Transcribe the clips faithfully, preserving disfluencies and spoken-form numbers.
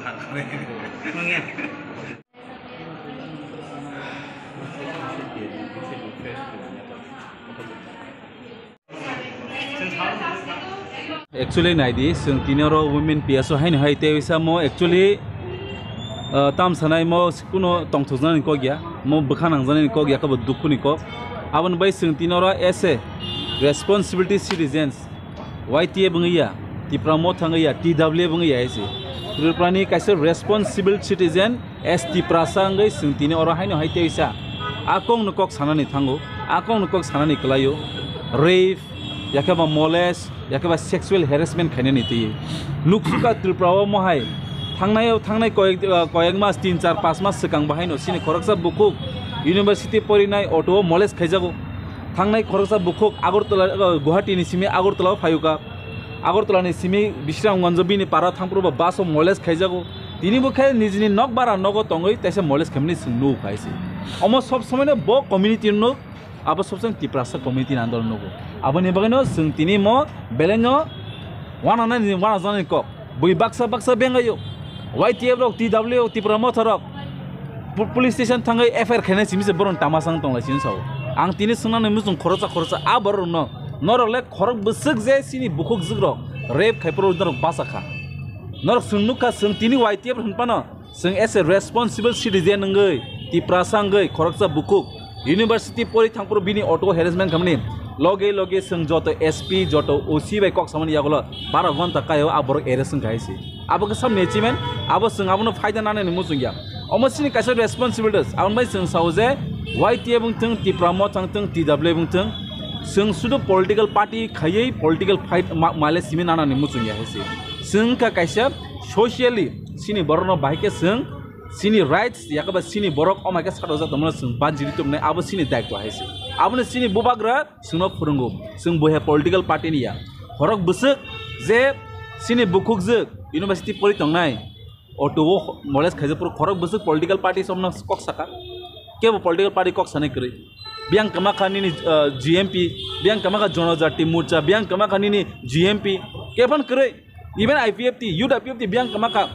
Actually, naidi, chwng tini oro women P S O haino hai tei samo actually, uh, tam sanai mo kuno tongthokjaknani kok ya, mo bwkha nangjaknani kok ya, kabo dukhuni kok. Aboni bai chwng tini oro as a responsibility citizens, Y T F wngwi ya, Tipra Motha wngwi ya, T W F wngwi ya hai se. Tripurani kaisa responsible citizen, as Tiprasa wngwi chwng tini oro haino hai tei sa. A kokno kok sanani thango, a kokno kok sanani kwlaio. Rape, yakheba molest, yakheba sexual harassment khainani twi. Nuksuka Tripura o mohai thangnai, thangnai koyek, koyek mas, tin, char, panch mas swkang bahaino chini khoroksa bukhuk university porinai auto o molest khaijago. Thangnai khoroksa bukhuk Agartala, uh, Guwahati ni simi Agartala o phayuka. Agartala ni simi Bisramganj bini para thangphuru ba bus o molest khaijago. Tini bo khe nijini nok bara nogo tongwi teisa molest khaimani chwng nukha hai se. Omo sob somoi no bo community no nuk, abo sob somoi Tiprasa community ni andol nugo. Aboni bagwi no chwng tini mo belai no wananani, wanajaknani kok. Bui baksa baksa bengayo. Y T F rok, T W rok, Tipra Motha rok. Pu-, police station thangwi F I R khainai simi se borok tama sang tonglai sini sao. Ang tini swngnani muchung khoroksa khoroksa a borok rokno. Norok le khorok bwswk je sini bukhuk jwk rok rape khai phuru norok bacha kha. Norok chwng nukha, chwng tini Y T F hwn phano. Chwng as a responsible citizen wngwi, Tiprasa wngwi, khoroksa bukhuk, university pori thangphuru bini auto harassment khamani, loge loge chwng joto S P, joto O C bai kok samani yagulo bara ghonta kaio a borok arrest wngkha hai se. Abo khe samni achievement, abo chwng abono phaida nanani muchung ya. Omo chini kaisa responsibilities, aboni bai chwng sao je Y T F wngthwng, Tipra Motha wngthwng, T W F wngthwng, chwng sudu political party khaiwi political fight ma-, male simi nanani muchung ya hai se. Chwng wngkha kaisa socially chini borokno bahai khe chwng chini rights, yakaba chini borok omai khe sato jato mano chwng banjiri tubunai, abo chini daitwa hai se. Abono chini bubagra chwngno phwrwngo. Chwng bo hai political party ni ya. Khorok bwswk je chini bukhuk jwk university pori tongnai, auto o molest khaijak phuru khorok bwswk political party somno kok saka. Kebo political party kok sanai kwrwi. Biyang kwma kha nini, uh, G M P, biyang kwma kha Jonojati Morcha, biyang kwma kha nini G M P, kefan kwrwi. Even I P F T, youth I P F T biyang kwma kha.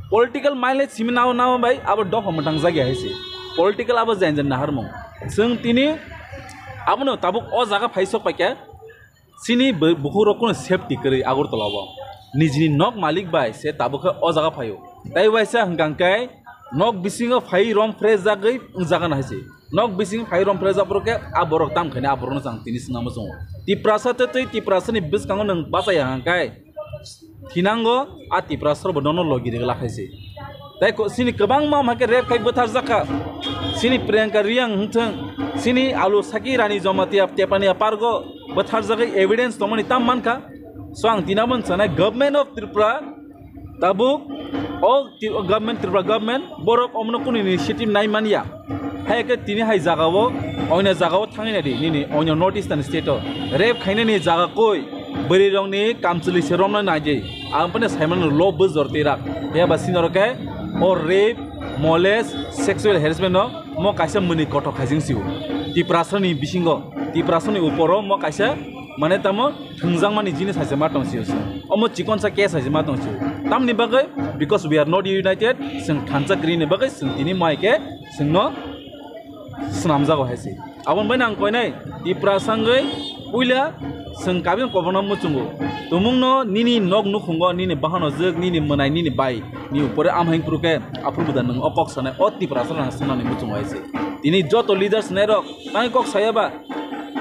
Political mileage simi nao nao bai abo dopha mwtang jagya hai se. Political abo jain jain naharmung. Chwng tini abono tabuk o jaga phai sok paikha. Chini bu-, bukhuk rok kuno safety kwrwi Agartala o. Nijini nok malik bai se tabuk khe o jaga phaio. Tai waisa hwnkha khe nok bisingo phai rom fresh jagwi wngjaga na hai se. Nok bising phai rom phre japhuru khe a borok tam khaini a borokno chang tini swnamo chwngo. Tiprasa tei tei Tiprasani bwskango nwng bachaya hwnkhe thinango a Tiprasa rokbo nono logi rwgwlak hai se. Tei ko-, chini kwbangma hwnkhe rape khai bwtharjakha. Chini Priyanka Reang hwnthwng, chini Alu Saki Rani Jamatia Tepania Pargo bwtharjagwi evidence tongmani tam mankha. So ang tini abo sanai Government of Tripura tabuk o ti-, o government, Tripura government, borok omono kunu initiative nai manya. Hai khe tini hai jaga o, oino jaga o thangwi nai di, nini oino North Eastern state o. Rape khainani jaga koi, bwrwi rokni kamchwlwi se romna nai di. Ang phano sai mano lo bwjor twi rak. Phiya ba sini oro khe o rape, molest, sexual harassment no mo kaisa mwnwi kothok khaijing sio. Tiprasani bisingo, Tiprasani uporo mo kaisa mane tamo thwngjakmani jinis hai se ma tong sio se. Omo chikonsa case hai se ma tong sio. Tamni bagwi, because we are not united, chwng thansa kwrwini bagwi chwng tini mai khe chwngno swnamjago hai se. Aboni bai ang koinai Tiprasa wngwi puila chwng kabin koborno muchungo. Tumungno nini nok nukhungo, nini bahano jwk, nini mwnai, nini bai, ni upore amhain phuru khe aphuru bwda nwng o kok sanai, o Tiprasa rang sanani muchungo hai se. Tini joto leaders nairok tangwi kok saya ba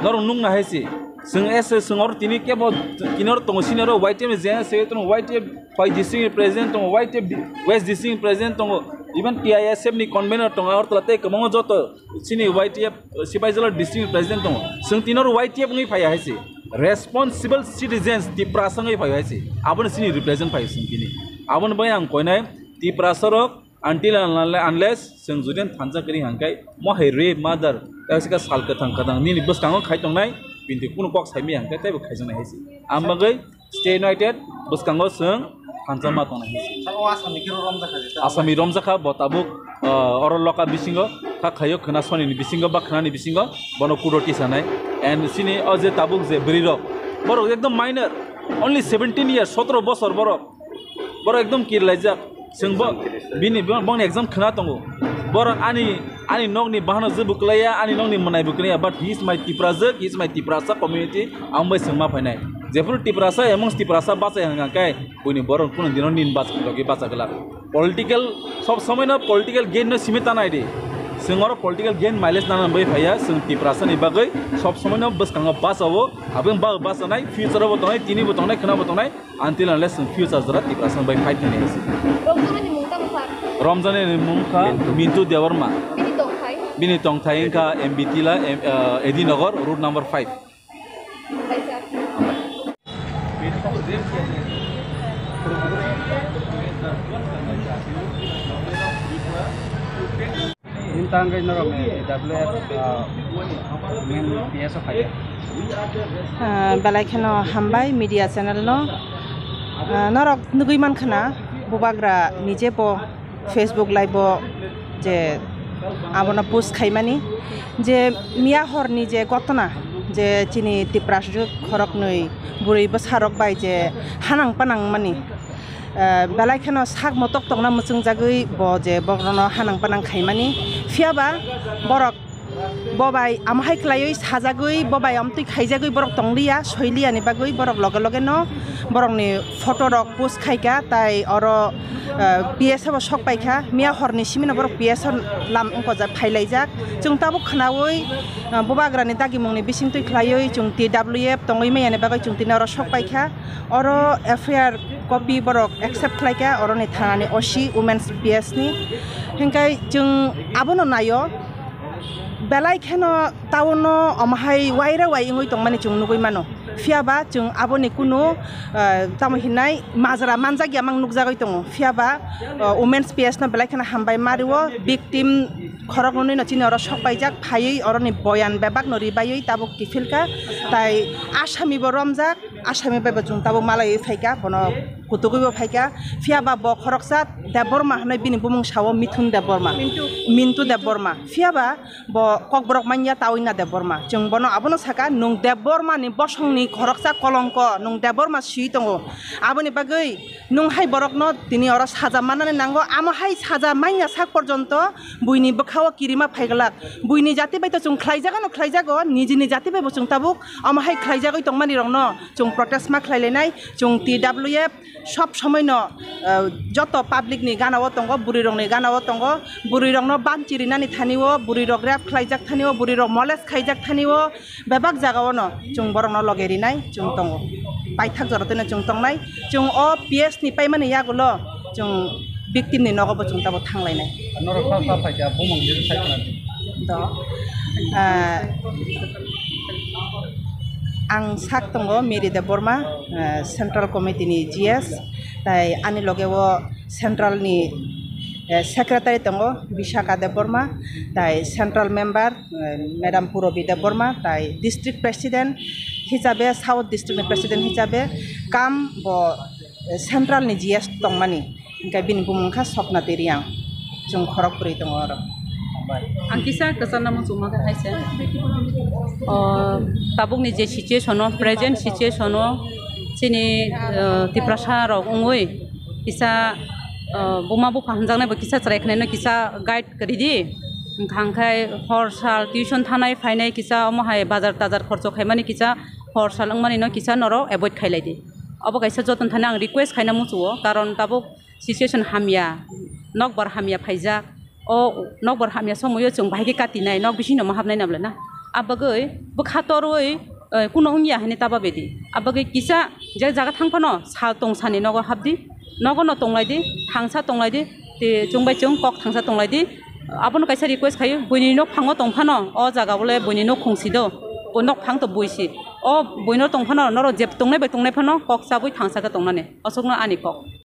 norok nukna hai se. Chwng S S, chwng oro tini kebo tini oro tongo, sini oro Y T F ni General Secretary tongo, Y T F Phai district ni president tongo, Y T F di-, West district ni president tongo, even T I S F ni convener tongo, Agartala tei kwbangma joto chini Y T F Sipaijala district ni president tongo. Chwng tini oro Y T F wngwi phaiya hai se. Responsible citizens Tiprasa wngwi phaiya hai se. Abono chini represent phaiya chwng tini. Aboni bai ang koinai Tiprasa rok Until and unle-, unless chwng jodi thansa kwrwi hwnkhe, mo hai rape, murder, tei sika sal kwthang kwthang nini bwskango khai tongnai, bini kunu kok saimaya hwnkhe teibo khaijaknai hai se. Ang bagwi Stay United bwskango chwng thansa ma tongnai hai se. Sabo Asami khe romjakha je, Asami romjakha, bo tabuk, ah, oro loka bisingo, kha khaio khwna sonini bisingo ba khwnani bisingo, bono kudo tisanai. And sini o je tabuk je bwrwi rok, borok ekdom minor, only seventeen years, sotoro bosor borok. Borok ekdom kirlaijak. Chwng bo, bini bo-, bongni exam khna tongo. Borok ani, ani nokni bahano je bo kwlaiya, ani nokni mwnai bo kwlaiya, but he is my Tiprajwk, he is my Tiprasa community, ang bai chwng ma phainai. Jephuru Tiprasa amongst Tiprasa bachai hwnkha khe, buini borok kunu dino nin bach-, logi bacha glak. Political, sob somoi no political gain no simi tanai di. Chwng oro political gain mileage nana bai phaiya, chwng Tiprasa ni bagwi sob somoi no bwskango bachao, aboni bagwi bachanai, future o bo tongnai, tini bo tongnai, khna bo tongnai, until unless chwng future jora Tiprasa bai fight khainai se. Romjani ni mung tamo sir? Romjani ni mung kha Mintu. Mintu Debbarma. Bini tongthai? Bini tongthai wngkha M B T la, em, uh, Edinagar, road number five. Hambai sir. Hambai. Nini tangwi norok ni W F, ah, main P S o phai. Ah, belai kheno hambai media channel no. Ah, norok nugwi mankha na Bubagra ni je bo Facebook live o je abono post khaimani je miya horni je gotona je chini Tiprasa khoroknwi bwrwi bwsarok bai je hanang panang mani. Eh, belai kheno sak motok tongna muchungjagwi bo je borokno hanang panang khaimani. Phiya ba borok bo bai amo hai khlaiwi sajagwi, bo bai amtwi khaijagwi borok tongliya, soiliya ni bagwi borok loge loge no borokni photo rok post khaika, tai oro, eh, P S o bo sok paikha. Miya horni simi no borok P S o lam wngkojak, phailaijak. Chwng tabuk khnaui, eh, Bubagrani dagimungni bisingtwi khlaiwi chwng T W F tongwi maya ni bagwi chwng tini oro sok paikha. Oro F I R copy borok accept khlaikha, oroni thanani O C, Women's P S ni. Hinkhe chwng abono naio, belai kheno town o omo hai waira wai wngwi tongmani chwng nugwi mano. Phiya ba chwng aboni kunu, eh, tamo hinai majra manjakya mang nukjagwi tongo. Phiya ba, eh, Women's P S no belai kheno hambai ma rio, victim khoroknwi no chini oro sok paijak, phaiwi oroni boyan bebak no ribaiwi tabuk kiphilkha, tai asami bo romjak. Asami bai bo chwng tabuk malaiwi phaikha, bono kutugwi bo phaikha. Phiya ba bo khoroksa Debbarma hwnwi bini bumung sao, Mithun Debbarma. Mintu. Mintu Debbarma. Phiya ba bo kokborok manya Tawina Debbarma. Chwng bono abono saka, "Nwng Debbarma ni bosongni khoroksa kolongko, nwng Debbarma swi tongo. Aboni bagwi nwng hai borokno tini oro saja mannani nango, amo hai saja manya sak porjonto buini bwkhao kirima phaiglak." Buini jati bai to chwng khlaijagano khlaijago, nijini jati bai bo chwng tabuk omo hai khlaijagwi tongmani rokno chwng protest ma khlai lainai, chwng T W F sob somoi no, eh, joto public ni gana o tongo, bwrwi rok ni gana o tongo, bwrwi rok no banchi rinani thani o, bwrwi rok rape khlaijak thani o, bwrwi rok molest khaijak thani o, bebak jaga o no chwng borok no loge rinai chwng tongo, paithak jora twi no chwng tongnai, chwng o P S ni paimani yagulo chwng victim ni nogo bo chwng tabuk thang lainai. Norok sa sa phaikha, bumung ni sai khna di. Do. Ah, ang sak tongo Mary Debbarma, ah, Central Committee ni G S, tai ani loge o Central ni, eh, Secretary tongo Vishaka Debbarma, tai Central Member, eh, Madam Purabi Debbarma, tai District President hisabe, South District ni President hisabe, kam bo, eh, Central ni G S tongmani. Hingke bini bumung kha Sopna Tiriang. Chwng khorok bwrwi tongo oro. Ang kisa kwchangma muchungma khe hai se. O, tabukni je situation o, present situation o, chini, o, Tiprasa rok wngwi kisa, o, buma bupha hwnjaknai bo kisa chwrai khnaino kisa guide kwrwi di. Hwnkha hwnkhe hor sal tuition thanai phainai kisa omo hai bazar tazar khorcho khaimani kisa hor sal wngmani no kisa norok avoid khailai di. Obo kaisa joto thani ang request khaina muchungo, karon tabuk situation hamya, nokbar hamya phaijak. O nokbar hamya somoio chwng bahai khe katinai, nok bisingo ma hapnai nabla na. Abagwi bwkha torwi, eh, kuno wngya hinwi ta babedi. Abagwi kisa je jaga thang phano sal tong sani nogo hapdi, nogo no tonglai di, thangsa tonglai di, te chwng bai chwng kok thangsa tonglai di. Abono kaisa request khayo, buini nok phango tong phano, o jaga bole buini nok khungsi do, bo nok phang to buisi. O buino tong phano, norok jeb tongnai bai tongnai phano kok chabwi thangsa khe tongnani. Aswkno ani kok.